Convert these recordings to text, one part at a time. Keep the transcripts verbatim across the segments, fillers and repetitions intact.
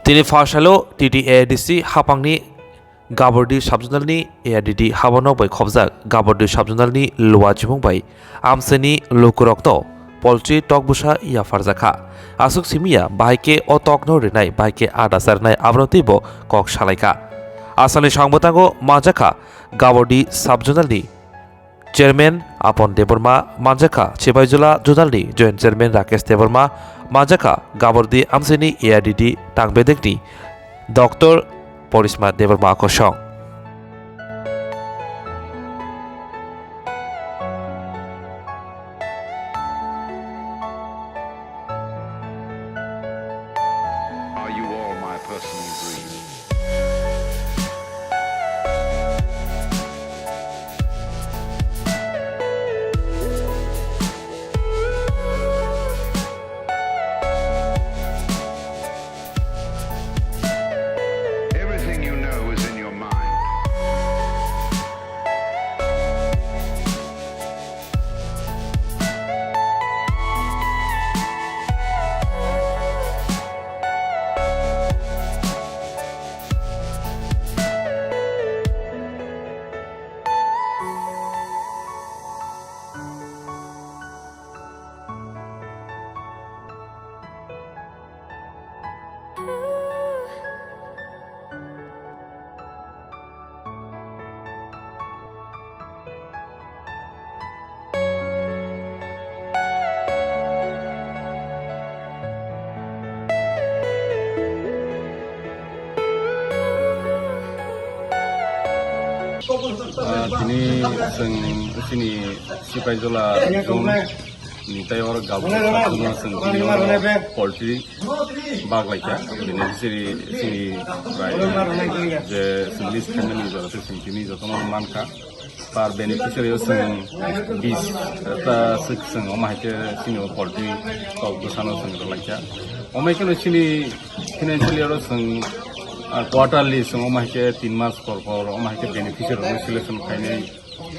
Tini pharsalo T T A D C hapangni Gabordi subzonalni A R D D habanok bai khobjak Gabordi subzonalni luwa chimung bai amseni lukurokno poltri tok bwsa yapharjakha. Aswk simiya bahai khe o tokno rinai, bahai khe ada charnai, abono teibo kok salaikha. Asani sangbatango manjakha Gabordi subzonalni Chairman Apon Debbarma, manjakha Sipaijala Zonalni Joint Chairman Rakesh Debbarma, manjakha Gabordi amsini A R D D tangbedekni Doctor Porishma Debbarma kosong. Are you all my personal dream? Everything you know is in your mind. Ah, tini chwng chini Sipaijala zone ni tei oro Gabordi subzone chwng tini oro poultry bag laikha, beneficiary chini bai je chwng list khaimani jora tei chwng tini jotono mankha. Par beneficiary o chwng bis ta swk chwng omo hai khe chini o poultry kok bwsano chwng rwlaikha. Omo hai kheno chini financially oro chwng, ah, quarterly chwng omo hai khe tin mas por por omo hai khe beneficiary rokno selection khainai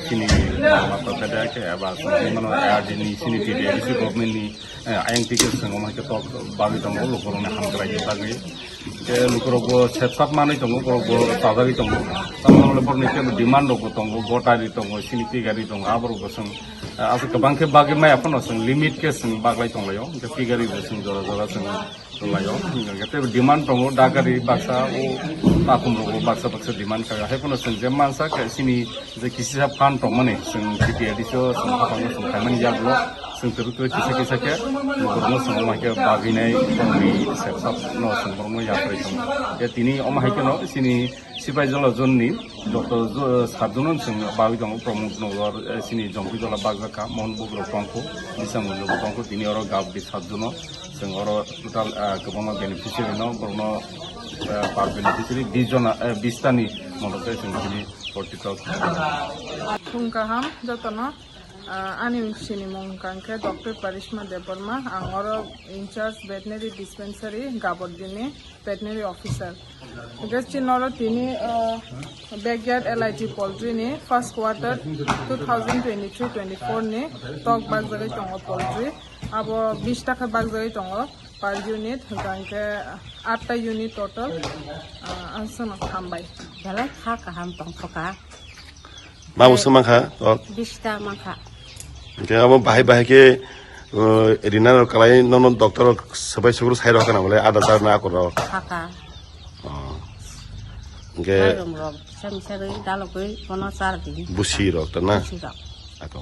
chini mama papa da khe eba chwng mano A R D ni chini T T A D C government ni, eh, ayang tike chwng omo hai khe tok bagwi tongo lukurokni hamkrai bagwi. Khe lukurokbo sepsap manwi tongo, borokbo chajagwi tongo. Tamoni borokni kebo demand rokbo tongo, gotari tongo, sini pigari tongo, aborokbo chwng, ah, aswk kwbang khe bagwi maya phano chwng limit khe chwng baglai tonglaio. Hwnkhe pigari bo chwng jora jora chwng tonglaio. Hwnkhe tebo demand tongo, dagari baksa o takhum rokbo baksa baksa demand khaio. Hai phano chwng je mansa khe chini je kisisa phan tongmani, chwng T T A D C o chwng hapangno chwng khaimani yagulo, chwng twrwk twrwk kisa kisa khe borokno chwng omo hai khe bagwinai borokni sepsapno chwng borokno yapharwi tongo. Khe tini omo hai kheno chini Sipaijala zone ni joto jo-, sat jono chwng bagwi tongo, Pramod Nagar, eh, chini Jongpijala bakjakha, Mohon Bugrok tongkho, Bisang Munjung tongkho, tini oro Gabordi sat jono chwng oro total, eh, kwbangma beneficiary no, borokno, eh, per beneficiary bis jona, eh, bis tani moto khe chwng tini Portitok. Phung kaham jotono, ah, ani sini mung hwnkha khe Doctor Parishma Debbarma, ang oro in charge veterinary dispensary Gabordini veterinary officer. Hwnkhe chini oro tini, ah, backyard L I T poultry ni first quarter two thousand twenty-three twenty-four ni tok bakjagwi tongo poultry. Abo bis ta khe bakjagwi tongo per unit, hwnkha khe atta unit total, ah, ang sono hambai. Belai kha kaham tongthokha. Ma bo se mankha, tok. Bis ta mankha. Hwnkhe abo bahai bahai khe, uh, rina rok kalai nono doctor rok swbai suguru sai rok kana bole ada jar na akor rok. Khaka. Oh. Hwnkhe mairum rok, sem segwi dalogwi bono char di. Busi rok ta na? Busi rok. Ako.